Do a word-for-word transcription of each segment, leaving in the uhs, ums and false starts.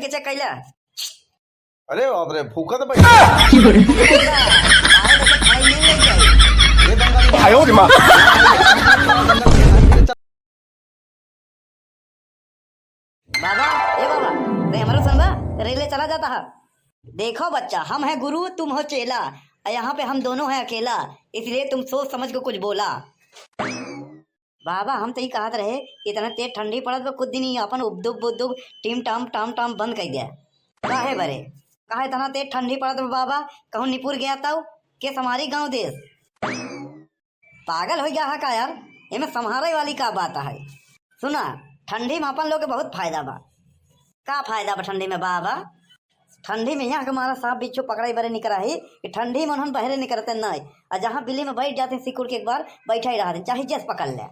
चेक कैला। अरे बाप रे, फूकत बैठ। ये बंगाली आयो रे माँ। बाबा, ए बाबा, रे हमरो संग बा, रेले चला जाता है। देखो बच्चा, हम हैं गुरु, तुम हो चेला, और यहाँ पे हम दोनों हैं अकेला, इसलिए तुम सोच समझ के कुछ बोला। बाबा, हम तो ई कहत रहे, इतना तेज ठंडी पड़त बा, कुछ दिन ही अपन उबदुब बुदुब टीम टाम टाम टाम बंद कर दिया। काहे बरे? काहे इतना तेज ठंडी पड़त बा बाबा? कहूँ निपुर गया तौ के समारी गाँव देश? पागल हो गया है का यार? एमे संभारे वाली का बात है? सुना, ठंडी में अपन लोग के बहुत फायदा बा। का फायदा बा ठंडी में बाबा? ठंडी में यहाँ के मारा सांप बिच्छू पकड़े बरे निकरा ही कि ठंडी में उन्हन बहरे निकरते नहीं। और जहाँ बिल्ली में बैठ जाते सिकुड़ के एक बार बैठा ही रहते, चाहे जस पकड़ ले।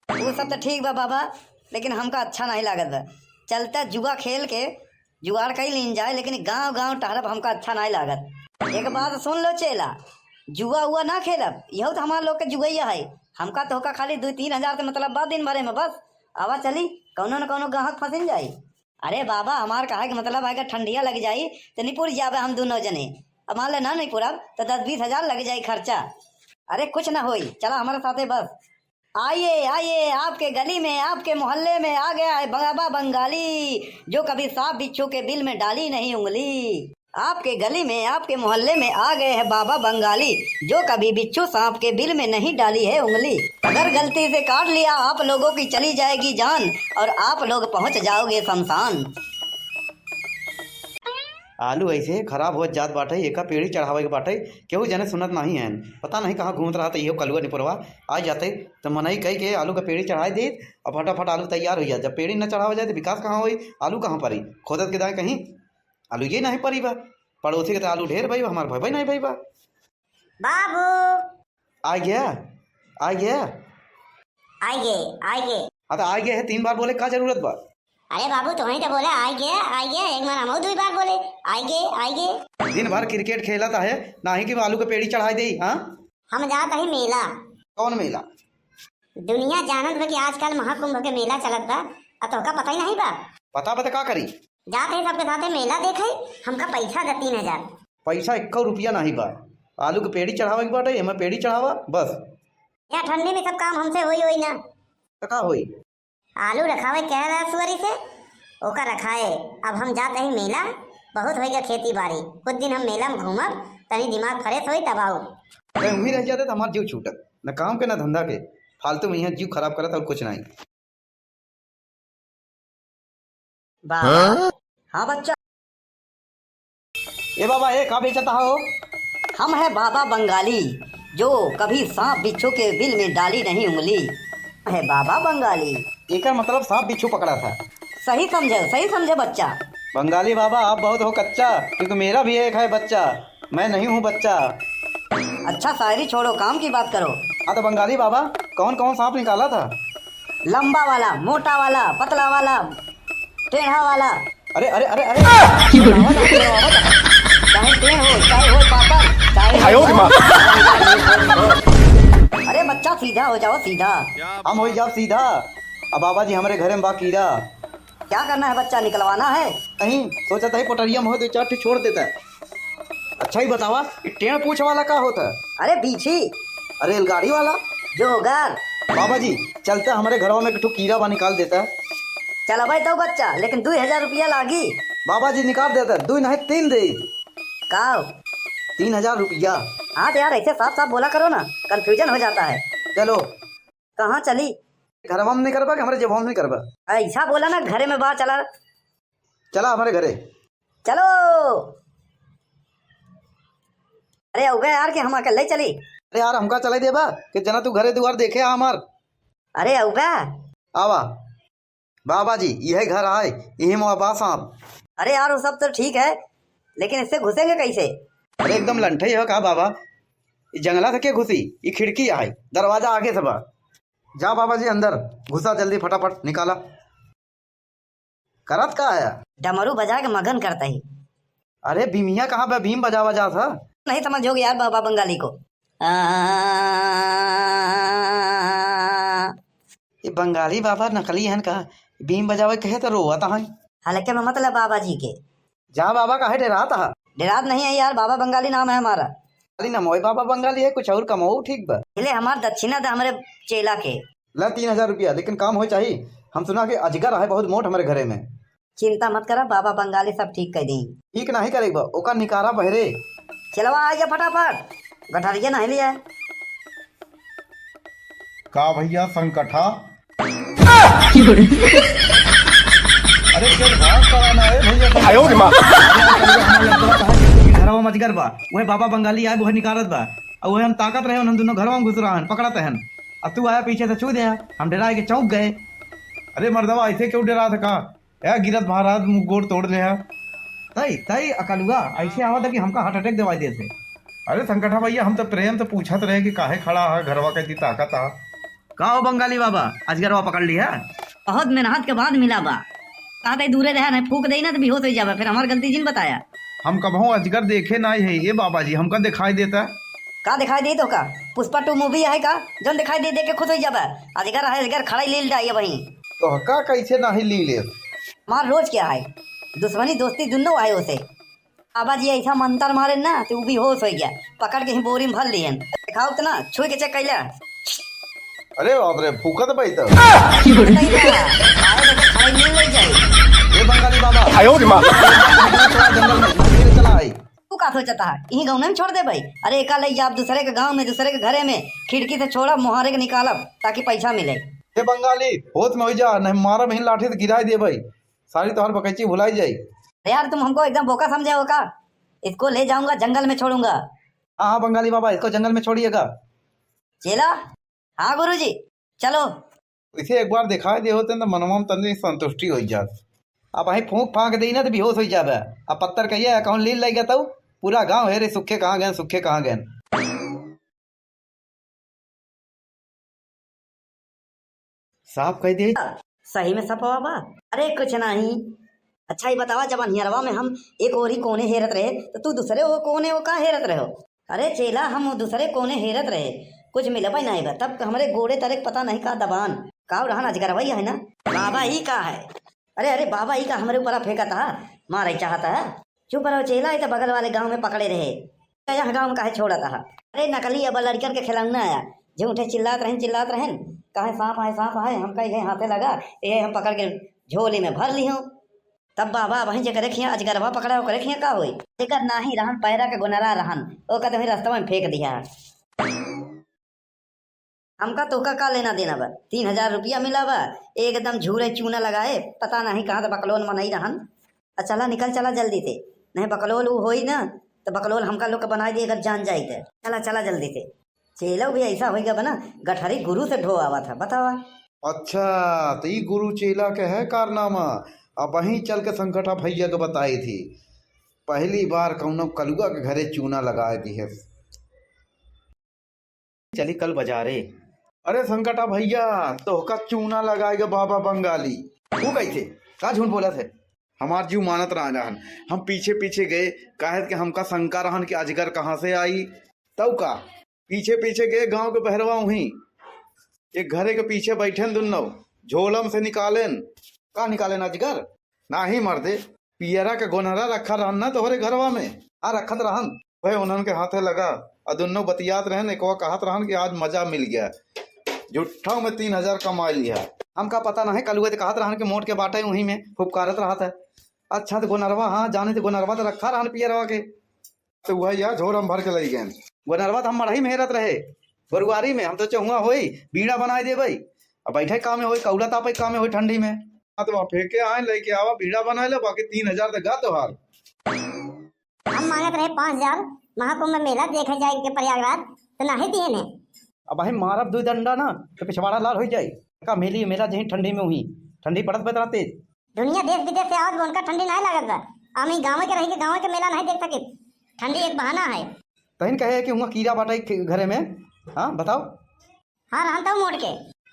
वो सब तो ठीक बा बाबा, लेकिन हमका अच्छा नहीं लागत बा। चलता जुआ खेल के जुगाड़ कई लीन जाए, लेकिन गांव गांव टहरब हमका अच्छा नहीं लागत। एक बात सुन लो चेला, जुआ उआ ना खेलब, यहू तो हमार लोग के जुआइया है। हमका तोहका खाली दो तीन हजार से मतलब बा दिन भरे में बस। आवा चली, कौनो न कौनो गाहक फंसिन जाई। अरे बाबा, हमार कहे के मतलब है कि ठंडिया लग जाई तो निपुर जाबे हम दोनों जने। अब मान ले ना निपुरब तो दस बीस हजार लग जाई खर्चा। अरे कुछ ना होई, चला हमारे साथे बस। आइए, आइए, आपके गली में, आपके मोहल्ले में आ गया है बाबा बंगाली, जो कभी सांप बिच्छू के बिल में डाली नहीं उंगली। आपके गली में, आपके मोहल्ले में आ गए हैं बाबा बंगाली, जो कभी बिच्छू सांप के बिल में नहीं डाली है उंगली। अगर गलती से काट लिया आप लोगों की, चली जाएगी जान और आप लोग पहुंच जाओगे शमशान। आलू ऐसे खराब होत जात बाटे, एका पेड़ी चढ़ावे के बाटे, केहू जने सुनत नाही है। पता नहीं कहाँ घूमत रहा, तो इहो कलुआ निपुरवा आ जाते, तो मनई कह के आलू का पेड़ी चढ़ाई देत, और फटाफट आलू तैयार हो जात। जब पेड़ी न चढ़ावा जाए, तो विकास कहाँ होई, आलू कहाँ परी, खोदत के दाएं कहीं आलू ये नहीं परी बा। पड़ोसी के तो आलू ढेर भई बा, हमार भई नहीं भई बा। बाबू। आ गया, आ गया। आ गए, आ गए। हाँ, तो आ गया है, तीन बार बोले का जरूरत बा? अरे बाबू, तोहई तो बोले, "आइगे, आइगे," एक बार हमहू दुई बार बोले, "आइगे, आइगे।" दिन भर क्रिकेट खेलत आहे, नाही कि आलू के पेड़ी चढ़ाई देई, हाँ? हम जात हई मेला। कौन मेला? दुनिया जानत बा कि आजकल महाकुंभ के मेला चलत बा, आ तोहका पता ही नहीं बा। पता बा त का करी? जात हई सबके साथे मेला देखई, हमका पैसा दे तीन हजार। पैसा एक्को रुपया नहीं बा, आलू के पेड़ी चढ़ावे के बाटे, एमे पेड़ी चढ़ावा, बस। या ठंडी में सब काम हमसे होई, होई ना। त का होई? आलू रखावे कह रहा सुअरी से, ओका रखाए। अब हम जात हई मेला, बहुत होई गया खेती बाड़ी, कुछ दिन हम मेला में घूमब, तनी दिमाग फ्रेश होई तब आऊ। अरे उहीं रह जाते तो हमार जीव छूटत, न काम के न धंधा के, फालतू में यहाँ जीव खराब करत और कुछ नहीं। बाबा। हाँ? हाँ बच्चा। ए बाबा, ए का बेचत हो? हम है बाबा बंगाली, जो कभी सांप बिच्छू के बिल में डाली नहीं उंगली। है बाबा बंगाली। एकर मतलब सांप बिच्छू पकड़ा था। सही समझे, सही समझे बच्चा। बंगाली बाबा, आप बहुत हो कच्चा, क्योंकि मेरा भी एक है बच्चा, मैं नहीं हूँ बच्चा। अच्छा, शायरी छोड़ो, काम की बात करो। हाँ तो बंगाली बाबा, कौन कौन सांप निकाला था? लंबा वाला, मोटा वाला, पतला वाला, टेढ़ा वाला। अरे, अरे, अरे, अरे। चाहे टेढ़ हो, चाहे हो पातर, चाहे हो आयो रे माँ। अरे बच्चा, सीधा हो जाओ, सीधा। हम हो जाओ सीधा। अब बाबा जी, हमरे घरे में बा कीड़ा। क्या करना है बच्चा, निकलवाना है? नहीं, सोचा था ही पोटरिया में हो, दो चार ठे छोड़ देता है। अच्छा ही बतावा, ये टेढ़ पूछ वाला का होता है? अरे बीछी। अरे रेलगाड़ी वाला? जोगर। बाबा जी, चलता हमरे घरवा में एक ठो कीड़ा बा, निकाल देता। चलबे तो बच्चा, लेकिन दो हजार रुपया लागी। बाबा जी, निकाल देता, दो नहीं तीन दे। का? तीन हजार रुपया। हाँ तो यार, ऐसे साफ साफ बोला करो ना, confusion हो जाता है। चलो। कहाँ चली? घरवा में नहीं करबा कि हमरे जेबवा में नहीं करबा? ऐसा बोला ना, घरे में बा, चला। चला हमरे घरे। चलो। अरे अउबे यार, कि हम अकेले चली? अरे यार, हमका चले देबा कि जना तू घरे दुआर देखे आ हमार। अरे अउबे। आवा। बाबा जी, यही घर आए, यही में बा सांप। अरे यार, वो सब तो ठीक है, लेकिन इससे घुसेंगे कैसे? अरे एकदम लंठई हो का बाबा? ई जंगला से के घुसी? ई खिड़की आए, दरवाजा आगे से बा। जा बाबा जी अंदर, घुसा जल्दी फटाफट, निकाला। करत का है? डमरू बजा के मगन करता ही। अरे भीमिया कहाँ बा? भीम बजावा जात ह। नहीं समझोगे यार बाबा बंगाली को। आ, ये बंगाली बाबा नकली हन का? भीम बजावे कहे तो रोवत हन। हल्के में मतलब बाबा जी के। जा बाबा, काहे डेरात हा? डेरात नहीं है यार, बाबा बंगाली नाम है हमारा। खाली नमोय बाबा बंगाली है, कुछ और कमाओ, ठीक बा। ले हमार दक्षिणा दे हमरे चेला के। ला तीन हजार रुपया, लेकिन काम हो चाही। हम सुना कि अजगर है बहुत मोट हमरे घरे में। चिंता मत करा, बाबा बंगाली सब ठीक कर दी। ठीक नहीं करेबा, ओका निकारा बहरे। चेलवा आ जा फटाफट, गठरिया नहीं लिया। का भैया संकठा? अरे चल भाग पड़ा ना, ए भैया। आयो रे माँ। घरवा मजगर बा, वह बाबा बंगाली आए, वह निकारत बा। और वह हम ताकत रहे, उन्हन दोनों घरवा में घुस रहा हन, पकड़त हन। अब तू आया पीछे से छू दे, हम डरा के चौंक गए। अरे मर्दवा, ऐसे क्यों डरा था का? ए, गिरत भारत मुंह गोड़ तोड़ ले है। तई, तई अकलुआ, ऐसे आवत है कि हमका heart attack दवाई देते। अरे संकठा भैया, हम तो प्रेम से पूछत रहे कि काहे खड़ा है, घरवा के दी ताकत आ। का हो बंगाली बाबा, अजगरवा पकड़ लिया? बहुत मेहनत के बाद मिला बा। कहते दूरे रहे, नहीं फूक दे ना तो बेहोश हो जाबा, फिर हमार गलती जिन बताया। हम कबहू अजगर देखे नाई है, ए बाबा जी, हमका दिखाई देता। का दिखाई दे तो का? पुष्पा टू movie है का? जौन दिखाई दे, देख के खुश हो जाबा। अजगर है, अजगर खड़ा ही लील डाई वहीं। तो का कैसे नहीं ली ले? हमार रोज क्या है, दुश्मनी दोस्ती दुन्नो आए उसे। बाबा जी ऐसा मंतर मारे ना, तो उ बेहोश हो गया, पकड़ के ही बोरी में भर लिहन। दिखाओ तो ना, छुई के check कैला। अरे बाप रे, फूकत बाई तो। बताइए ना, आए तो खाई मिल ले जाए। ए बंगाली बाबा। आयो रे माँ। जंगल में, धीरे चला आई। तू का सोचता है, यही गाँव में छोड़ दे भाई? अरे एका ले जाब दूसरे के गाँव में, दूसरे के घरे में, खिड़की से छोड़ब, मोहारे के निकालब, ताकि पैसा मिले। ए बंगाली, होश में हो जा, नहीं मारब ही लाठी से गिराई दे भाई। सारी तोहर बकैची भुलाई जाई। अरे यार, तुम हमको एकदम बोका समझे हो का? इसको ले जाऊंगा, जंगल में छोड़ूंगा। हाँ, हाँ, बंगाली बाबा, इसको जंगल में छोड़िएगा। चेला? हाँ गुरुजी, चलो। इसे एक बार दिखाई दे होते तो मनवा में तनी संतुष्टि हो जात। अब वहीं फूंक फांक दे ना तो बेहोश हो जाबे। अब पत्थर कहिए कहूँ लील लग गया तो पूरा गांव हेरे सुखे कहाँ गए, सुखे कहाँ गए। साफ कह दे। सही में सफवा बा। अरे कुछ नहीं। अच्छा ये बतावा, जब अन्हरवा में हम एक ओरी कोने हेरत रहे तो तू दूसरे वो कोने वो का हेरत रहे हो? अरे चेला, हम वो दूसरे कोने हेरत रहे, कुछ मिलबे नहीं बा। तब हमरे गोड़े तरे के पता नहीं का दबान का रहन, अजगरवा ही है ना? बाबा ही का है? अरे अरे बाबा ही का हमरे ऊपर फेंकत है, मारे चाहत है। चुप रहो चेला, ये तो बगल वाले गांव में पकड़े रहे, यहाँ गांव में काहे छोड़त है? अरे नकली अब लड़कन के खिलौना आया, झूठे चिल्लात रहन, चिल्लात रहन, काहे सांप आए, सांप आए, हम कह गए हाथे लगा, ये हम पकड़ के झोली में भर लिहो। तब बाबा वहीं जेकरे खिया अजगरवा पकड़ा, ओकरे खिया का होई? जेकर नाही रहन, पैरा के गोनरा रहन, ओका तो वहीं रस्तवा में फेंक दिया। हमका तोका का लेना देना बा? तीन हजार रुपया मिला बा, एकदम झूरे चूना लगाए, पता नहीं कहाँ से बकलोल मनई रहन। आ चला निकल चला जल्दी से, नहीं बकलोल उ होई ना तो बकलोल हमका लोग के बनाई दे अगर जान जाई तो। चला चला जल्दी से। चेला भी ऐसा होई गया बा ना, गठरी गुरु से ढो आवा था, बतावा। अच्छा, तो ई गुरु चेला के है कारनामा। अब वहीं चल के संकठा भैया के बताई थी, पहली बार कौनो कलुआ के घरे चूना लगाए दी है। चली कल बाजारे। अरे संकटा भैया, तोहका चूना लगाएगा बाबा बंगाली। तू कैसे? का झूठ बोला थे? हमार जीव मानत रहा रहन। हम पीछे पीछे गए, काहे कि हमका शंका रहन कि अजगर कहाँ से आई। तब का? पीछे पीछे गए गांव के बहरवा उहीं। एक घरे के पीछे बैठेन दुन्नो, झोलम से निकालेन। का निकालेन अजगर? नाही मर्दे, पियरा के गोनहरा रखा रहन ना तोहरे घरवा में। हाँ, रखत रहन। वह उन्हन के हाथे लगा, आ दुन्नो बतियात रहन, एकवा कहत रहन कि आज मजा मिल गया, झूठा में तीन हजार कमा लिया। हमका पता नहीं, कलुए तो कहत रहन कि मोट के बाटे उहीं में फुफकारत रहत है। अच्छा तो गोनरवा, हाँ, जाने तो गोनरवा तो रखा रहन पियरवा के। तो वह यार झोरा में भर के लई गए। गोनरवा तो हम मड़ही में हेरत रहे, बरुआरी में। हम तो चहुआ होई, बीड़ा बनाए देबई। अब बैठे काम में होई, कौड़ा तापे काम में होई ठंडी में। हाँ, तो वहाँ फेंके आए, लेके आवा, बीड़ा बनाए ले, बाकी तीन हजार तो गा तोहार। हम मांगत रहे पाँच हजार, महाकुंभ मेला देखे जाए के प्रयागराज, तो नाही दिए ने। अब भाई मारब दो डंडा ना, तो पिछवाड़ा लाल हो जाए। का मेली मेला जहीं ठंडी में हुई, ठंडी पड़त बा इतना तेज। दुनिया देश विदेश से आवत बा, उनका ठंडी नाही लागत बा। हम ई गाँव के रही के गाँव के मेला नाही देख सकित, ठंडी एक बहाना है। तहिन कहे कि हुआ कीड़ा बाटे खे-, घरे में, हाँ बताओ। हाँ, रहन तब मोट के।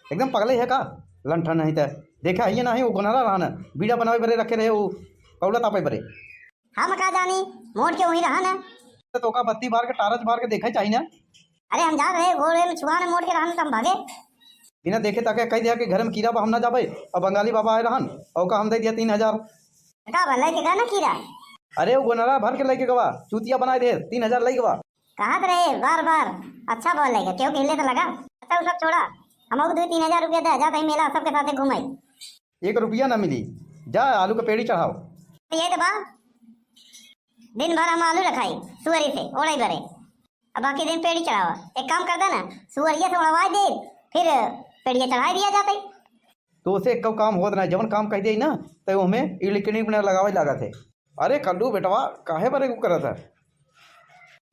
एकदम पगले है का? लंठन नहीं त। देखा है ये नहीं, वो गोनरा रहन, बीड़ा बनावे बरे रखे रहे, वो कौड़ा तापे बरे। हम का जानी, मोट के वही रहन। तो का बत्ती बार के, टारच बार के देखे चाहिए ना। अरे हम जा रहे, गोड़े में छुआ ने मोट के रहन, तो हम भागे। बिना देखे ताके कह दिया कि घर में कीड़ा बा, हम ना जाबे, और बंगाली बाबा आए रहन, और का हम दे दिया तीन हजार। का भला के का ना कीड़ा? अरे, वो गोनरा भर के लइके गवा, चूतिया बनाइ दे, तीन हजार लइके गवा। कहत रहे बार बार, अच्छा बोल लइके, केहू कहले तो लगा। अच्छा, वो सब छोड़ा, हमहू दो तीन हजार रुपया दे, जात ही मेला सबके साथे घूमाई। एक रुपया ना मिली, जा आलू के पेड़ी चढ़ाओ। यही तो बा, दिन भर हम आलू रखाई सुअरी से ओढ़ाई बरे, अब बाकी दिन पेड़ी चढ़ावा। एक काम करता ना, सुअरिया से ओढ़वा दे, फिर पेड़िया चढ़ाई दिया जाता ही। तो उसे एक काम होत ना, जवन काम कह दे ना, तो हमें इलिकनी में लगावे लागत है। अरे कल्लू बेटवा, काहे बरे को करत है?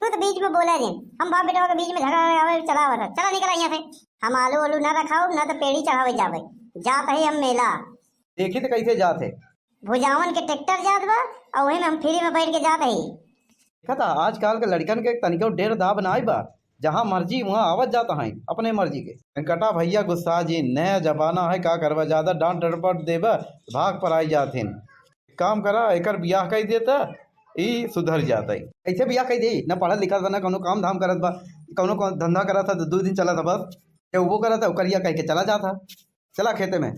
तू तो बीच में बोला जिन, हम बाप बेटवा के बीच में झगड़ा लगावे चला आवत है। चला निकल यहाँ से, हम आलू उलू ना रखाओ, ना तो पेड़ी चढ़ावे जावे, जात ही हम मेला। देखी तो कैसे जात है। भुजावन के ट्रैक्टर जात बा, और वही में हम फ्री में बैठ के जात ही। देखा था, आजकल के लड़कन के तनिको डेर दाब ना आई बा, जहाँ मर्जी वहाँ आवत जात हैं अपने मर्जी के। वेंकटा भैया गुस्सा जी, नया जमाना है, का करबा, ज्यादा डांट डपट देबा, भाग पर आई जात हैं। काम करा, एकर बियाह कई देता, ई सुधर जाता है। कैसे बियाह कई दे? ना पढ़त लिखत बा, ना कौनो काम धाम करत बा, कौनो कौन धंधा करत था, दो दिन चलत था बस, ये वो करत था, ओकर या कह के चला जात था। चला खेते में,